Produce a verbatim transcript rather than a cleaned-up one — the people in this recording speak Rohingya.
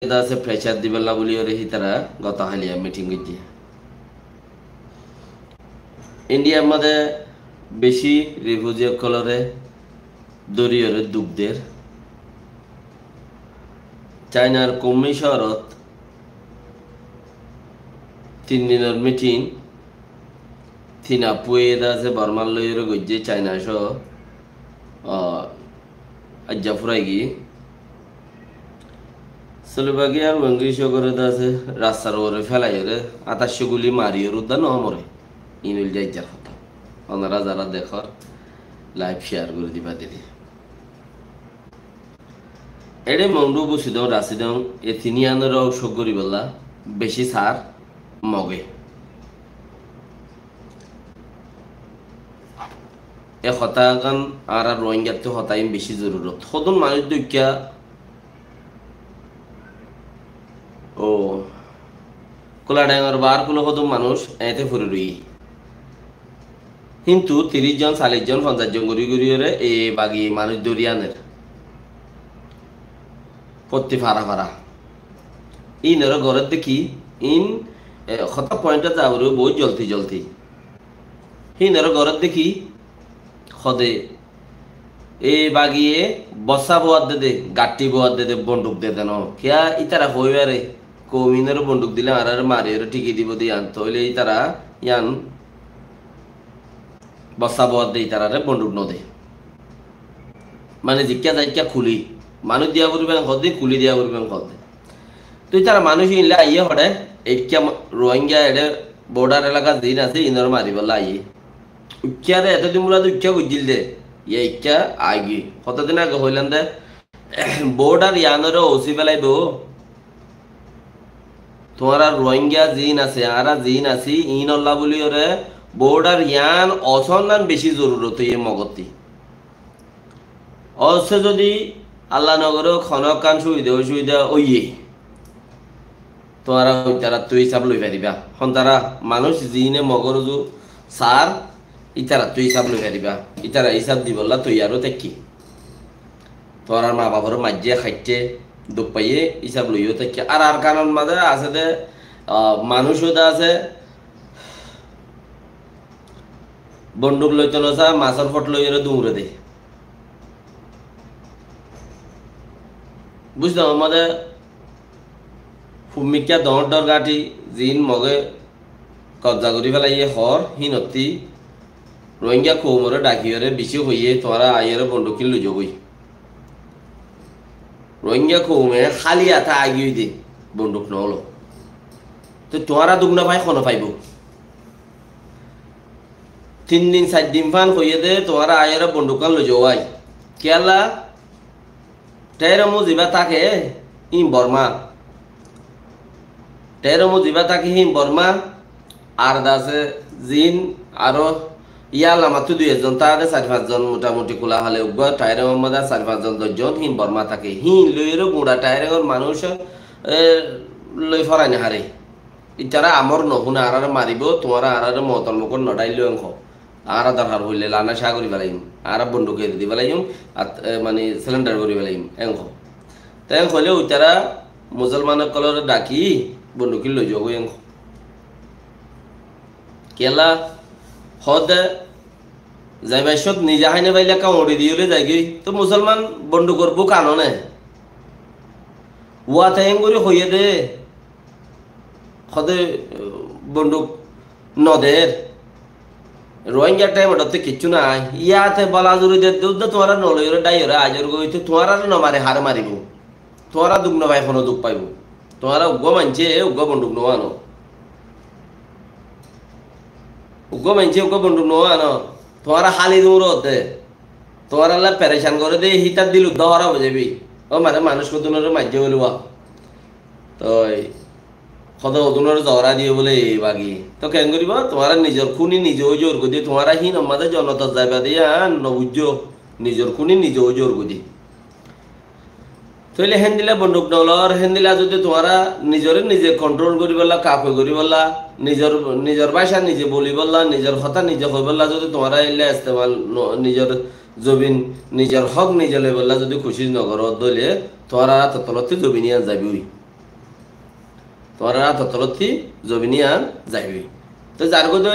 de asé pressure dibálla buli óre hítara goto háliya meeting goijjé. Indiar mazé beci refugee ókkolore dóri óre duk der. Chainar Kunming cóorot tin dinor meeting, tin appuye de asé Bormar loi óre goijjé, Chaina só, ah, aijja furai giyé. Slovakia ar Wengri só gore de asé rastar uore félai óre, atácco guli mari óre udda no more. In óilde aijjar hotá. Onora zara dekór, live share gori diba deri. Eçe Mongdu, Busidong, Rasidong, e tiniyanore cók goribolla beci sar Moge. E hotá gán añára Rohingyattu hotá in beci zorurot. Hodún manúic dukkiya, o, Kuladengor bar kulo hodún manúic eñte fori roiye. Kintu tiríc zon, callic zon, fonzaic zon gori gori óre e bagi manúic dóri aner. Fottí fara fara. Inore gorédde ki, in, e, hotá point ot za foribo bout zoldi zoldi. Inore gorédde ki, hode, e bagiye bossa bowadde de, gatti bowadde de, bonduk de de no. Kiya itara hoi fare, kouminore bonduk dile añárare mari óre thiki dibo de yián, tóile itara yián bossa bowadde itarare bonduk no de. Mane zikka zaikka kuli. Manúic diya foribo en hoó de, kuli diya foribo en hoó de. Toi tara manúic inle aiyé hoçé, ekka ma-, Rohingya eçe border elaka zin asé, inore maribálla aiyé. Uikkáre etodin bula de uikká goijjíl de, iya ikká aigí. Hotodin age hoilam de, border iyanore ósi félaibo. Tuáñra Rohingya zin asé, añára zin así, inolla buli óre border iyan osonnan beci zorurot óiye Mogottí. Ósse zodi Allah nogoré honókkan subida osubida óiye, tuáñra uitarattú isab loi fariba. Hontara manúic zine Mogor uzu sar, itarattú isab loi fariba. Itara isab dibolla toiyar ó táikke. Tuáñrar ma baforé maijjé, haitte, duk faiyé, isab loi ó táikke. Ar Arkanor mazé asé de, ah, manúic ó de asé, bonduk loito no sa, masór fot loi ore duñre de. Buizzom, amade fummikka doñr doñr gáñthi zin Moge kobza gori félaiye hoór, hínottí Rohingya koumore dhaki ore bicí hoiye, tuáñra aiyore bonduk hín loi zogói. Rohingya koume háli ate aigiyói de, bonduk no lo. Te tuáñra duk no fai, hono faibo? Tin din, sair din fán hoiyé de, tuáñra aiyóre bondukkán loi zowai. Kiyólla? Théromu zibá táke, híin Borma. Théromu zibá táke, híin Borma. Ar de asé zin, aró yá lamattú dui ekzon táke de, sair fañs zon motamuti kula hale uggúa, Théromu ar sair fañs zon, doc zon, híin Borma táke. Híin loiyóre guñça Théromu manúic, e, loi forai no fare. Itará amor no fúne, añáráre maribó, tuáñra añáráre moutor mukót no dháillo en hoó. Añára dorhar hoilé lana cá gori felaiyum, añára bonduk eri di felaiyum, at-, e, mani, surrender gori felaiyum, en hoó. Te en hoilé uitará musolman ókkolore dhaki bonduk loi zogói en hoó. Kiyólla hoó de, zaibar cót nize hái no faile ekka uñçi diyóre zaigói. Te musolman bondukor búk ano né? Uate en gori hoiyé de, hoó de, bonduk no der. Rohingya thaim ottú kiccú nai. Yáte bola zuri der de, uddá tuáñra no loiyóre, dháiyore aizor goi, te tuáñrare no mare, hare maribó? Tuáñra duk no fai, hono duk faibo? Tuáñra uggúa maincé, uggúa bonduk no ano. Uggúa maincé, uggúa bonduk no ano. Tuáñra háli duñro de. Tuáñralla perecan gore de, hítar dil uddá hóraf ói zaibi. Ó mane, manúic hodúnore maijjé bóli wa. Toi, hodún hodúnore zogora diye bóle e bagi. Toi ken goriba? Tuáñra nizor kúni nize ói zor goi de, tuáñra híinor mazé jonnotot zaiba de yián no buijjó, nizor kúni nize ói zor goi de. Tóile héndilla bonduk no lor, héndilla zodi tuáñra nizoré nize control goríbolla, kafe goríbolla, nizor, nizor báca nize bolibolla, nizor hotá nize hoibolla zodi tuáñra éilla estemal no, nizor zobin, nizor hók nize loibolla zodi kucíc no goró, tóile tuáñrar átor tolottí zobin yián zaiboi. tuáñrar átor tolottí zobin yían zaibói. Te zargói de